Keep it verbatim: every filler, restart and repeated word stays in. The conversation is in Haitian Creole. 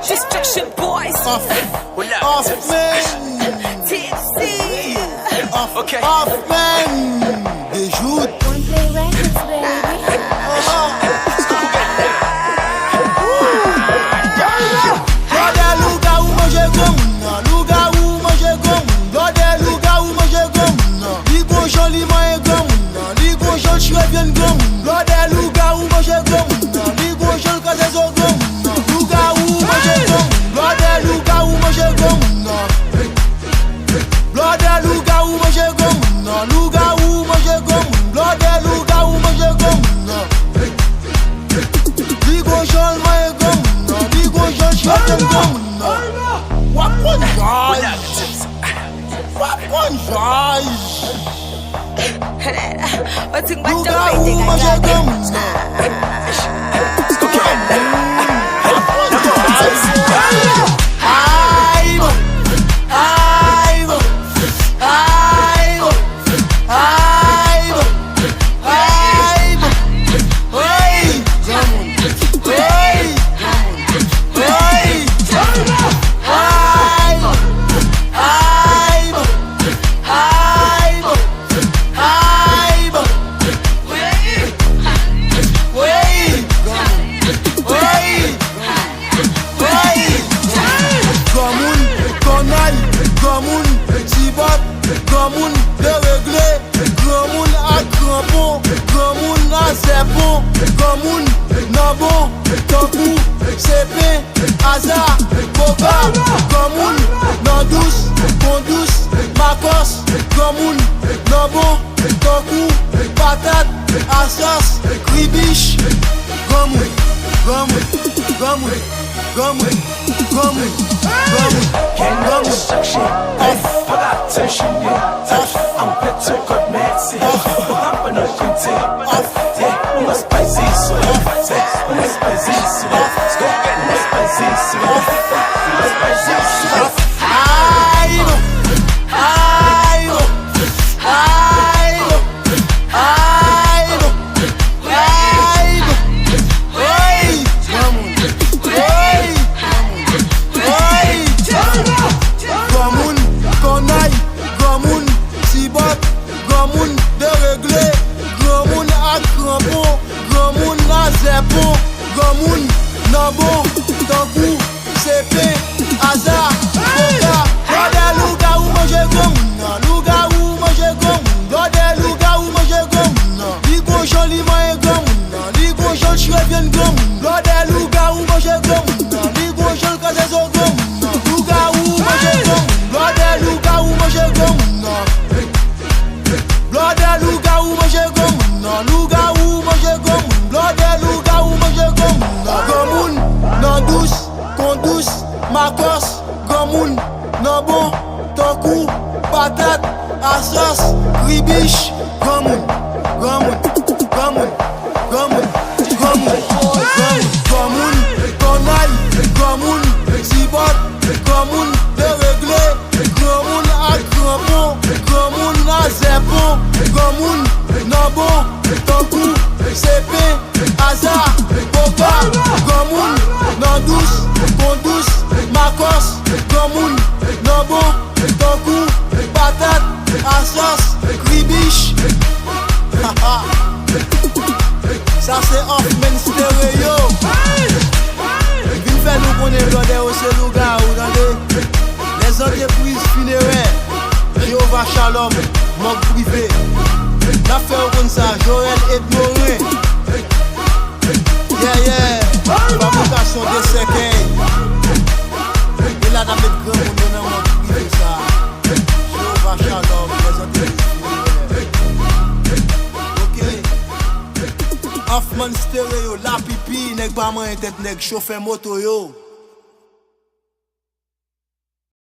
Destruction Boys. Off. What up? Off, man. Tipsy. Off, okay. Off, man. Dejout. One Play Records, baby. Blòdè lougawou manje granmoun nan, lougawou manje granmoun. Blòdè lougawou manje granmoun nan, li gon jan li manyen granmoun nan, li gon jan l chire vyann granmoun. Blòdè lougawou manje granmoun nan, li gon jan l kraze zo granmoun nan. Lougawou manje granmoun, blòdè lougawou manje granmoun nan. Blòdè lougawou manje granmoun nan, lougawou manje granmoun, blòdè lougawou manje granmoun nan. Li gon jan l manyen granmoun nan, li gon jan l chire vyann granmoun nan. W ap konn jay. W ap konn jay. Lougawou manje granmoun nan. Ay, bon. Ay, bon. Ay, bon. Ay, bon. Ay, bon. Oy, granmoun. Oy, granmoun. Oy, granmoun. Ay, bon. Ay, bon. Ay, bon. Ay, bon. Wi. Wi. Granmoun. Wi. Wi. Granmoun, kònèy, granmoun, tibòt, granmoun, deregle, granmoun ak kranpon, granmoun a zèpon, granmoun nan bon, tankou sepen, aza, koka, granmoun nan dous, bon dous, makòs, granmoun nan bon, tankou patat, asas, kribich. Granmoun, granmoun, granmoun, granmoun, granmoun, granmoun, granmoun. Off. Off. Off. Ay, bon. Ay, bon. Ay, bon. Ay, bon. Ay, bon. Oy, granmoun. Oy, granmoun. Oy, granmoun. Granmoun, kònèy, granmoun, tibòt, granmoun, deregle, granmoun ak kranpon, granmoun a zèpon, granmoun nan bon, tankou sepen, aza, koka. Blòdè lougawou manje granmoun nan, lougawou manje granmoun. Blòdè lougawou manje granmoun nan, li gon jan li manyen granmoun nan, li gon jan l chire vyann granmoun. Blòdè lougawou manje granmoun nan, li gon jan l kraze zo granmoun nan. Lougawou manje granmoun, blòdè lougawou manje granmoun nan. Blòdè lougawou manje granmoun nan, lougawou manje granmoun, blòdè lougawou manje granmoun nan. Granmoun nan dous, kon dous, makòs, granmoun nan bon, tankou patat, asas, kribich, granmoun, granmoun, granmoun, granmoun, granmoun, granmoun, granmoun, kònèy, granmoun, tibòt, granmoun, deregle, granmoun ak kranpon, granmoun a zèpon, granmoun nan bon, tankou sepen, aza, koka, granmoun nan dous, kon dous, makòs, granmoun nan bon, tankou patat, asas, kribich. Sa se Hoffman Stereo. M vin fè nou konnen blòdè yo se lougawou, tande. Lèzantrepriz finerè, Jewova Shalom, mòg prive. N ap fè yo konn sa, Joel Edmorin. Yeah, yeah. Fabrikasyon de sèkèy. E la n ap met granmoun yo nan mòg prive sa. Jewova Shalom, lèzantrepriz finerè. Ok. Hoffman Stereo, Lapipi, nèg pa manyen tèt nèg, chofè moto yo.